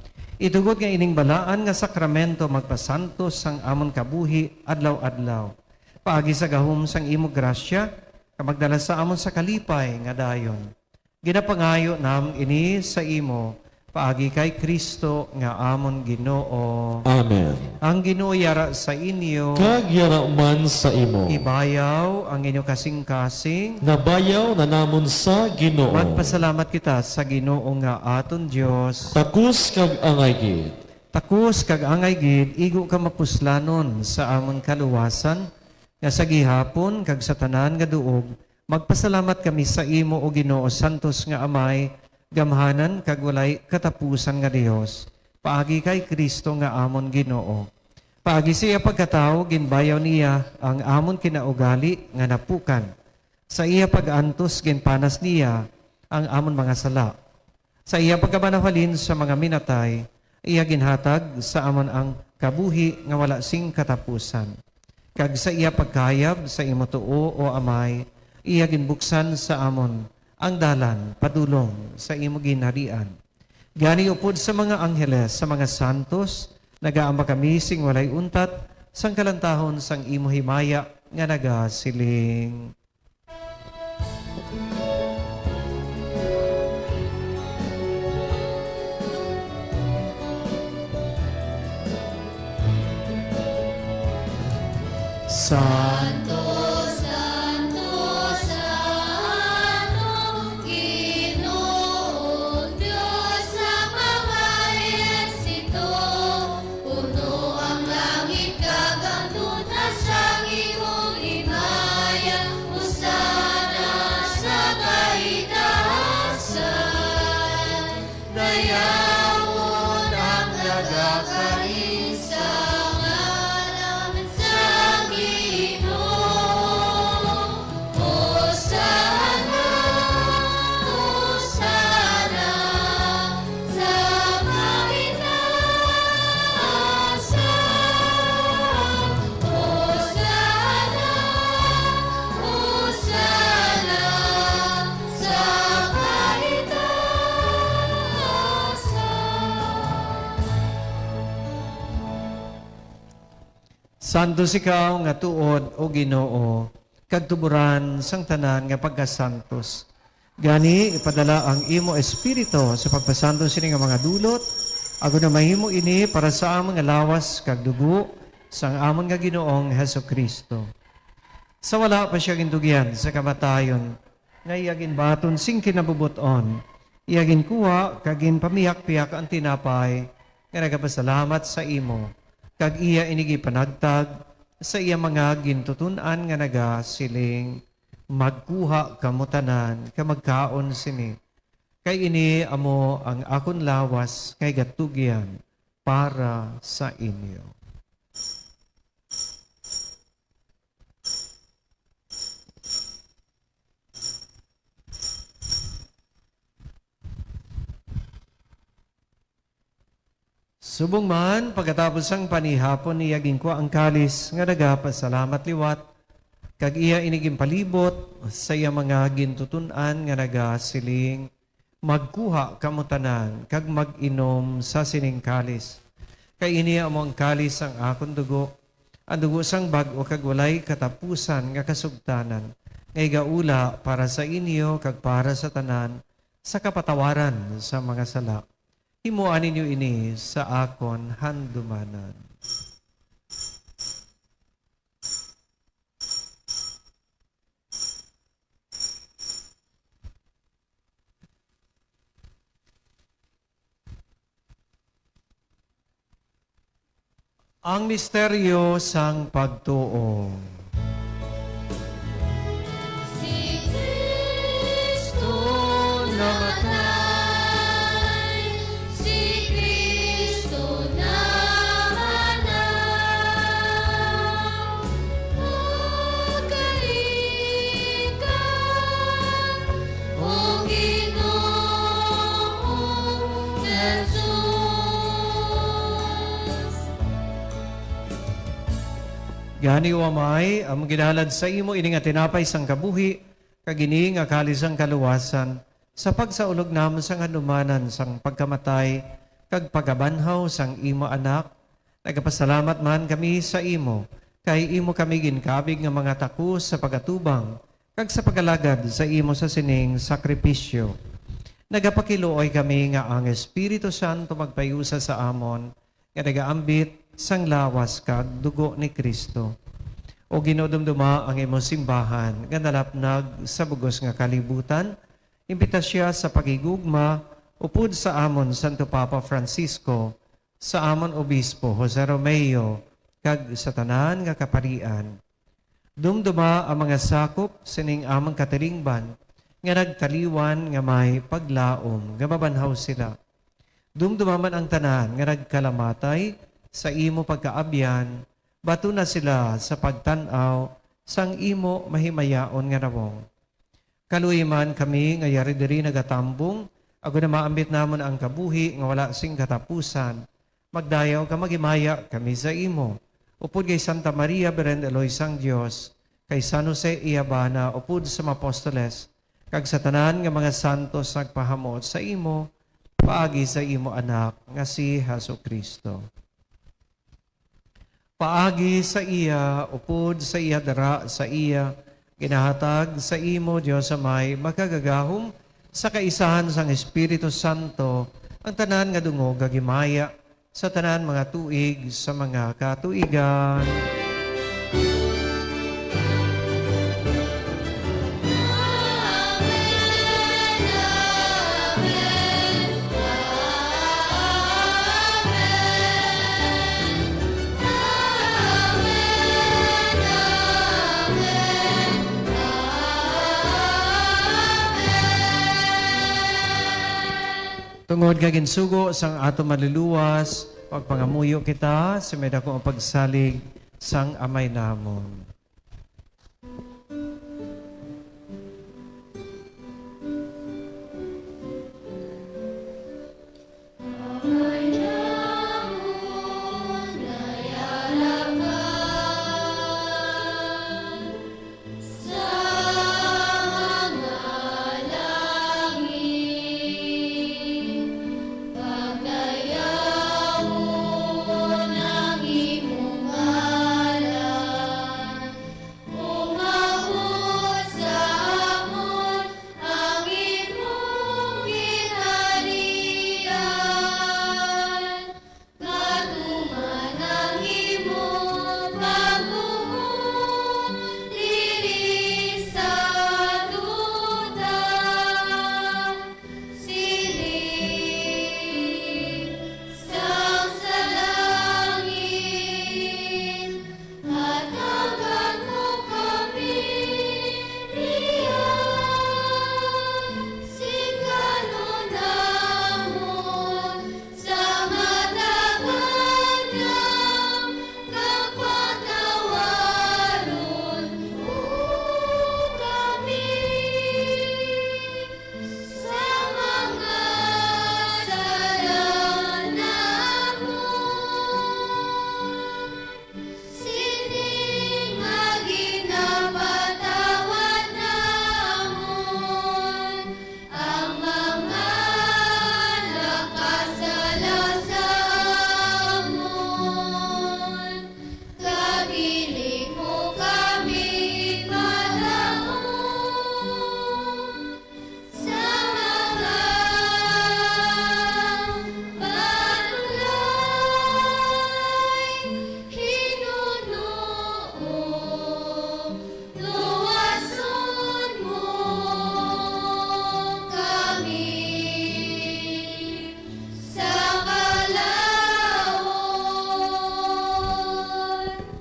Itugot nga ining balaan nga sakramento magpasantos sang amon kabuhi adlaw-adlaw. Paagi sa gahom sang imo grasya, nga magdala sa amon sa kalipay nga dayon. Ginapangayo namon ini sa imo, paagi kay Cristo nga amon Ginoo. Amen. Ang Ginoo yara sa inyo. Kag yara man sa imo. Ibayaw ang inyo kasing-kasing. Nabayaw na namon sa Ginoo. Magpasalamat kita sa Ginoo nga aton Dios. Takos kag angay gid. Takos kag angay gid, igo ka mapuslanon sa amon kaluwasan, nga sa gihapon kag sa tanan nga duog, magpasalamat kami sa imo, O Ginoo, santos nga Amay, gamhanan kag walay katapusan nga Dios, paagi kay Cristo nga amon Ginoo. Paagi sa iya pagkatawo, ginbayaw niya ang amon kinaugali nga napukan. Sa iya pag-antos, ginpanas niya ang amon mga sala. Sa iya pagkabanawhalin sa mga minatay, iya ginhatag sa amon ang kabuhi nga wala sing katapusan. Kag sa iya pagkayab sa imo tuo, O Amay, iya ginbuksan sa amon ang dalan padulong sa imo ginharian. Gani, upod sa mga angheles, sa mga santos, nagaamba kami sing walay untat sang kalantahon sang imo himaya nga nagasiling. Santo, santo, santo, Ginoong Dios sa mga ehersito. Puno ang langit kag ang duta sang imong himaya. Hosana sa kaitaasan. Dayawon ang nagakari sa ngalan sang Ginoo. Hosana, Hosana sa kaitaasan. Hosana, Hosana sa kaitaasan. Santos ikaw nga tuod, O Ginoo, kag tuboran sang tanan nga pagkasantos. Gani, ipadala ang imo Espiritu sa pagpasantos sini nga mga dulot, agod nga mahimo ini para sa amon nga lawas kag dugo sang amon nga Ginoong Jesu-Cristo. Sa wala pa sia gintugyan sa kamatayon, nga iya ginbaton sing kinabubot-on, iya ginkuha kag ginpamihak-pihak ang tinapay nga nagapasalamat sa imo, kag iya ini gipanagtag sa iya mga gintuton-an nga nagasiling, "Magkuha kamo tanan kag magkaon sini, kay ini amo ang akon lawas nga igatugyan para sa inyo." Subong man, pagkatapos sang panihapon, iya ginkwa ang kalis nga nagapasalamat liwat, kag iya ini ginpalibot sa iya mga gintuton-an nga nagasiling, "Magkuha kamo tanan kag mag-inom sa sining kalis, kay ini amo ang kalis sang akon dugo, ang dugo sang bag-o kag walay katapusan nga kasugtanan, nga igaula para sa inyo kag para sa tanan sa kapatawaran sa mga sala. Himoa ninyo ini sa akon handumanan." Ang misteryo sang pagtuo. Si Cristo namatay, si Cristo namatay. Pagkalikan, O Ginoong Jesus. Gani, O Amay, amon ginhalad sa imo ini nga tinapay sang kabuhi, kag ini nga kalis sang kaluwasan, sa pagsaulog namon sang handumanan sang pagkamatay kag pagkabanhaw sang imo Anak. Nagapasalamat man kami sa imo, kay imo kami ginkabig nga mga takos sa pag-atubang kag sa pag-alagad sa imo sa sining sakripisyo. Nagapakiluoy kami nga ang Espiritu Santo magpahiusa sa amon nga nagaambit sang lawas kag dugo ni Cristo. O Ginoo, dumduma ang imo simbahan nga nalapnag sa bug-os nga kalibutan. Imbita sia sa paghigugma upod sa amon Santo Papa Francisco, sa amon Obispo Jose Romeo, kag sa tanan nga kaparian. Dumduma ang mga sakop sining amon katilingban nga nagtaliwan nga may paglaom nga mabanhaw sila. Dumduma man ang tanan nga nagkalamatay sa imo pagkaabyan, batuna sila sa pagtan-aw sang imo mahimayaon nga nawong. Kaluy man kami nga yari diri nagatambong, agod nga maambit namon ang kabuhi nga wala sing katapusan. Magdayaw kag maghimaya kami sa imo, upod kay Santa Maria, Birhen de Lourdes sang Dios, kay San Jose, iya bana, upod sa mga apostoles, kag sa tanan nga mga santos nagpahamot sa imo, paagi sa imo Anak nga si Jesu-Cristo. Paagi sa iya, upod sa iya, dara sa iya, ginahatag sa imo, Dios Amay, makagagahom sa kaisahan sang Espiritu Santo, ang tanan nga dungog kag himaya sa tanan mga tuig sa mga katuigan. Tungod nga ginsugo sang aton Manluluwas, magpangamuyo kita sa may dako nga pagsalig sang Amay namon. Umabot sa amon ang imong ginharian. Matuman ang imong pagbuot diri sa duta. Siling sang sa langit, hatagan mo kami niyan sing kan-on namon sa matag adlaw, kag patawaron mo kami sa mga sala namon, sining nga ginapatawad namon ang mga nakasala sa amon, kag dili mo kami padaog sa mga panulay, hinunoo, luwason mo kami sa kalaut.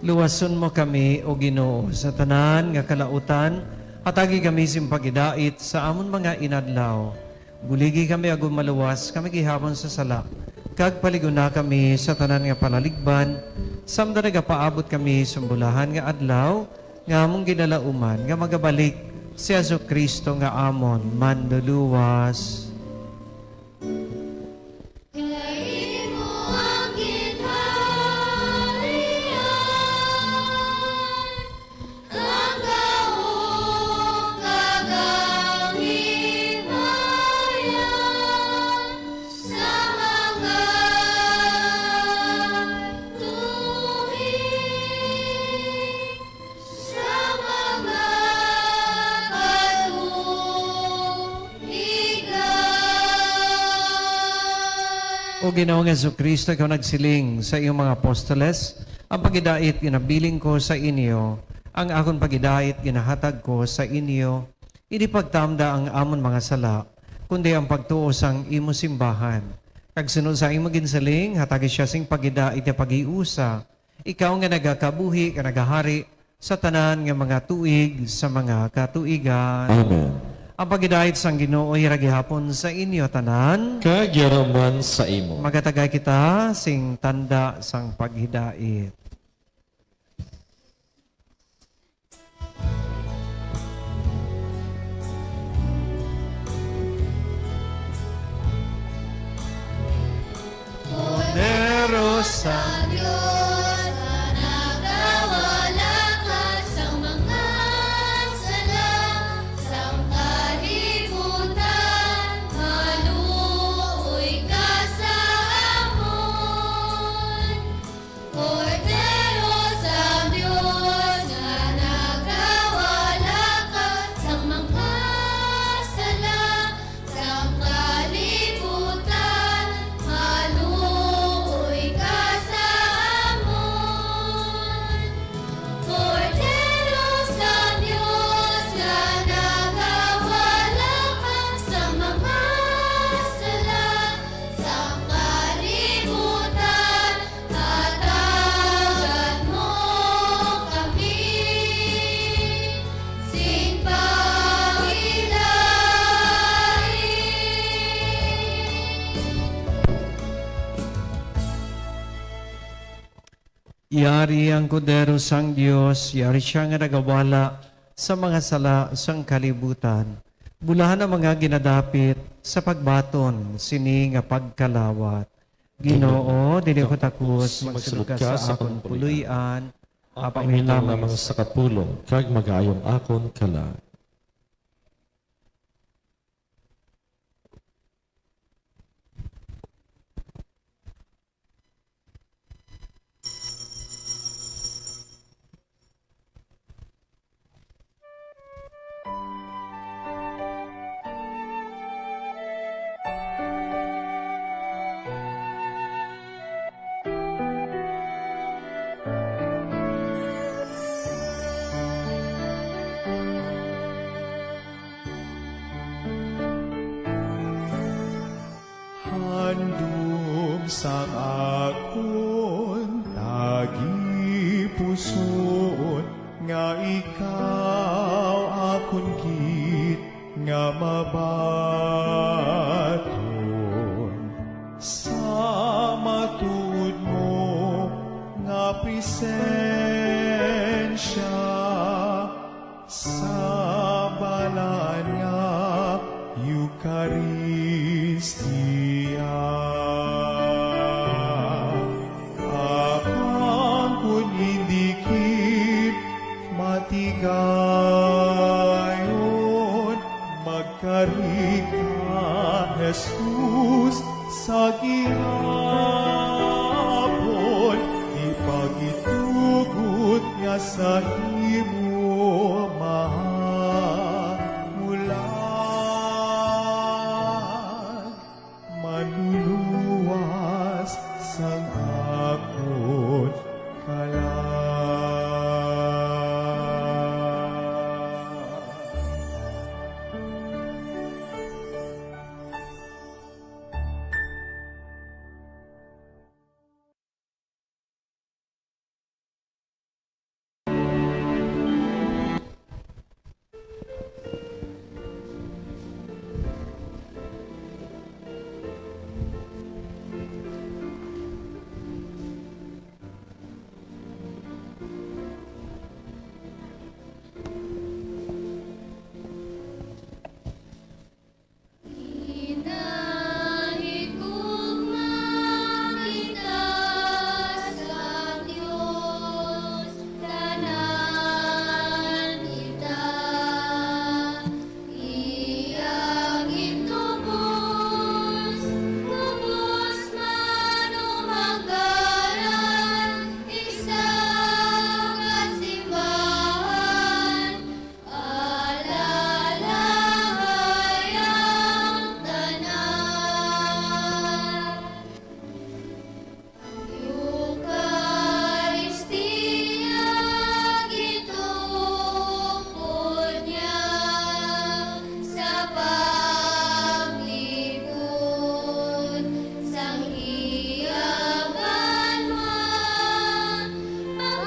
Luwason mo kami, O Ginoo, sa tanan nga kalautan. Hatagi kami sing paghidait sa amon mga inadlaw. Buligi kami agod maluwas kami gihapon sa sala, kag palig-ona kami sa tanan nga palaligban, samtang nagapaabot kami sa bulahan nga adlaw nga among ginalauman, nga magabalik si Jesu-Cristo nga amon Manluluwas. Kay imo ang ginharian, ang gahom kag ang himaya sa mga tuig, sa mga katuigan. O Ginoong Jesu-Cristo, ikaw nagsiling sa iyong mga apostoles, "Ang paghidait ginabilin ko sa inyo, ang akon paghidait ginahatag ko sa inyo." Indi pagtamda ang amon mga sala, kundi ang pagtuo sang imo simbahan. Kag suno sa imo ginsiling, hatagi siya sing paghidait nga paghiusa, ikaw nga nagakabuhi kag nagahari sa tanan nga mga tuig sa mga katuigan. Amen. Ang paghidait sang Ginoo yara gihapon sa inyo tanan. Kag yara man sa imo. Magatagay kita sing tanda sang paghidait. Kordero sa Dios, nga nagawalakat sa mga sala sang kalibutan, maluoy ka sa amon. Kordero sang Dios, nga nagawalakat sa mga sala sang kalibutan, maluoy ka sa Yari ang Kordero sang Dios, yari sia nga nagawala sa mga sala sang kalibutan. Bulahan ang mga ginadapit sa pagbaton sini nga pagkalawat. Ginoo, dili ko takos magsulod ka sa akon puloy-an, apang hinamang sa kapulong kag mag-aayong akon kalag. Handom sang akon tagipusoon, nga ikaw akon gid nga mabaton sa matuod mo nga presensya. Sa balaan nga Eukaristia, apang kon indi gid matigayon, magkari ka, Jesus, sa gihapon, ipagitugot nga sa imo mahamulan, manluluwas sang akon kalag. Hinahigugma kita sa Dios, tanan kita iya gintubos, ubos man o magdalan, isa ka simbahan. Alalahay ang tanan. Eukaristia, gitukod niya sa paglipod sang iya banwa. Ang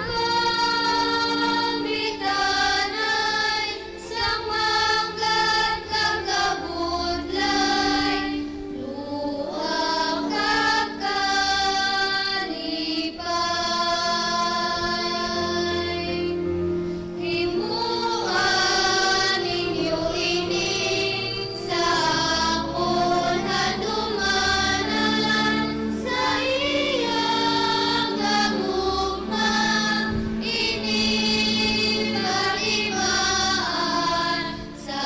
kamitanay sang manggad kag kabudlay, luha kag kalipay. Himoa ninyo ini sa akon handumanan, sa iya nga gugma ini katimaan, sa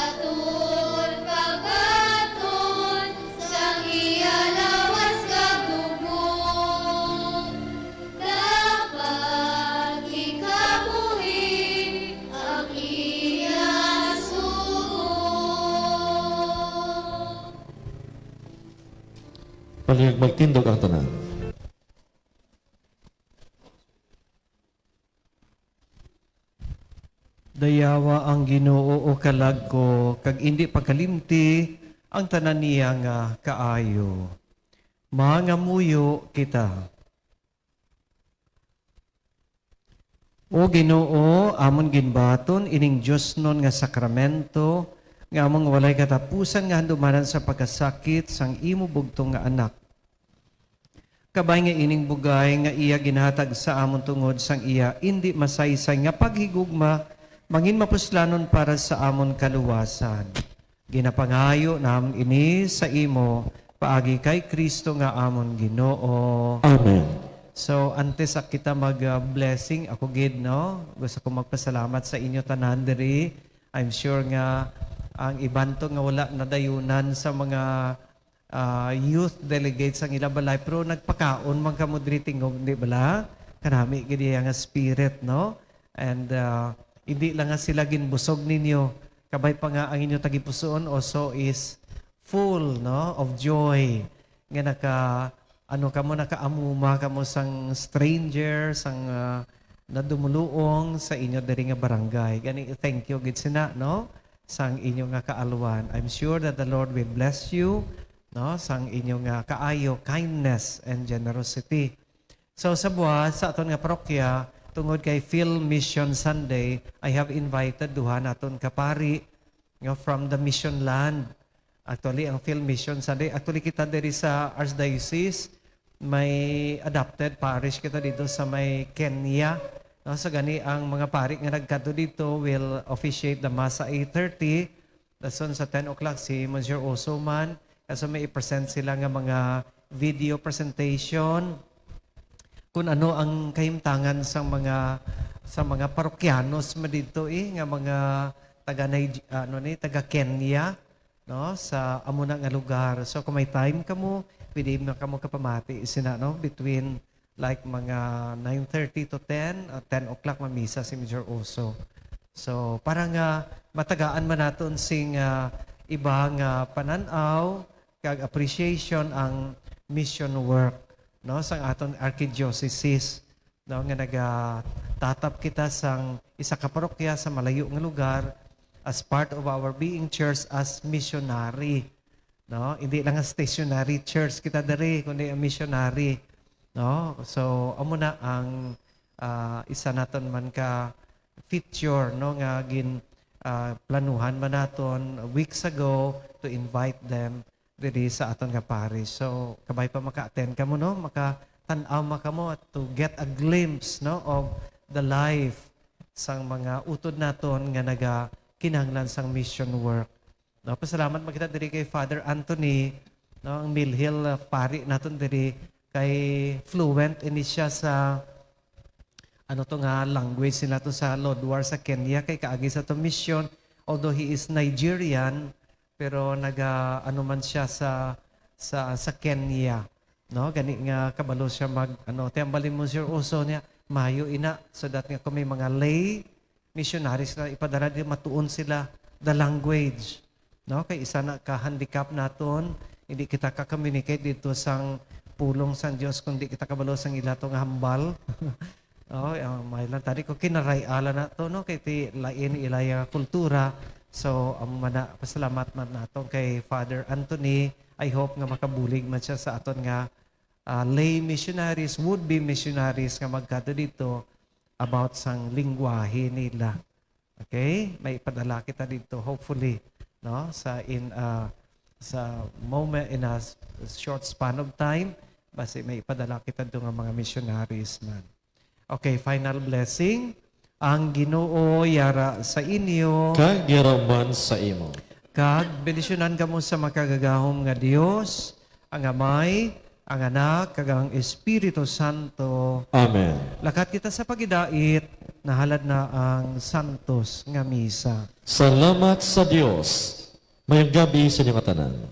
aton pagbaton sang iya lawas kag dugo. Dapat ikabuhi ang iya sugo. Palihog magtindog ang tanan. Dayawa ang Ginoo, o kalag ko, kag indi pagkalimti ang tanan niya nga kaayo. Mangamuyo kita. O Ginoo, amon ginbaton ining diosnon nga sakramento, nga amon walay katapusan nga handumanan sa pagkasakit sang imo bugtong nga Anak. Kabay nga ining bugay nga iya ginhatag sa amon tungod sang iya indi masaysay nga paghigugma mangin mapuslanon para sa amon kaluwasan. Ginapangayo namon ini sa imo paagi kay Cristo nga amon Ginoo. Amen. So, antes sa kita mag, ah, blessing, ako gid, no? Gusto ko magpasalamat sa inyo tanan diri. I'm sure nga ang iban to nga wala nadayunan sa mga, ah, youth delegates ang ila balay, pero nagpakaon man kamo diri tingog, di bala? Kanami gid iya nga spirit, no? And, ah, hindi lang nga sila ginbusog ninyo, kabay pa nga ang inyo tagipusoon also is full, no, of joy, nga naka, ano kamo, nakaamuma kamo sang stranger, sang, ah, nadumuluong sa inyo diri nga barangay. Gani, thank you gid sina, no, sang inyo nga kaalwan. I'm sure that the Lord will bless you, no, sang inyo nga kaayo, kindness, and generosity. So, sa buwas, sa aton nga parokya, tungod kay Field Mission Sunday, I have invited duha naton ka pari nga from the mission land. Actually, ang Field Mission Sunday, actually, kita diri sa Archdiocese, may adopted parish kita dito sa may Kenya. No? So, gani, ang mga pari nga nagkadto dito will officiate the Mass sa eight thirty. Dason sa ten o'clock, si Monsieur Oso man. Kaso may i-present sila nga mga video presentation kung ano ang kahimtangan sa mga, sa mga parokyanos man dito, eh, nga mga taga Nige-, ano ni, taga Kenya, no, sa amo na nga lugar. So, kung may time kamo, pwede na kamo kapamati sina, no, between, like, mga nine thirty to ten, uh, ten o'clock mamisa si Mister Oso. So, para nga matagaan man naton sing, ah, iba nga panan-aw kag appreciation ang mission work, no, sang aton archdiocese, no, nga nagatatap kita sang isa ka parokya sa malayo nga lugar as part of our being church as missionary, no? Hindi lang nga stationary church kita diri, kundi ang missionary, no? So, amo na ang, ah, isa naton man ka feature, no, nga gin, ah, planuhan man naton weeks ago to invite them diri sa aton nga parish. So, kabay pa maka-attend kamo, no? Makatan-aw man kamo to get a glimpse, no, of the life sang mga utod naton nga nagakinahanglan sang mission work. No, pasalamat man kita diri kay Father Anthony, no, ang Milhil, uh, pari naton diri, kay fluent ini siya sa, ano to nga language nila to sa Lodwar sa Kenya, kay kaagi sa to mission, although he is Nigerian, pero naga, ano man siya sa, sa, sa Kenya, no? Gani nga kabalo siya mag, ano, tiambali mo, Sir Oso, niya, mayo ina, so that nga kung may mga lay missionaries na ipadala, di matuon sila the language, no? Kay isa na ka handicap naton, hindi kita ka-communicate dito sang pulong sang Dios, kundi kita kabalo sang ila to nga hambal. Oh, ah, may lang tadi ko kinaray-ala na to, no? Kay ti lain ilaya kultura. So, ang mana, pasalamat man naton kay Father Anthony. I hope nga makabulig man siya sa aton nga, ah, lay missionaries, would-be missionaries nga magkadto dito about sang lingwahe nila. Okay? May ipadala kita dito, hopefully, no? Sa in, ah, sa moment, in a s-, short span of time, basi may ipadala kita dito nga mga missionaries man. Okay, final blessing. Ang Ginoo yara sa inyo. Kag yara man sa imo. Kag bendisyonan kamo sa makagagahom nga Dios, ang Amay, ang Anak, kag ang Espiritu Santo. Amen. Lakat kita sa pagidait, nahalad na ang santos nga misa. Salamat sa Dios. Mayong gabi sa inyo nga tanan.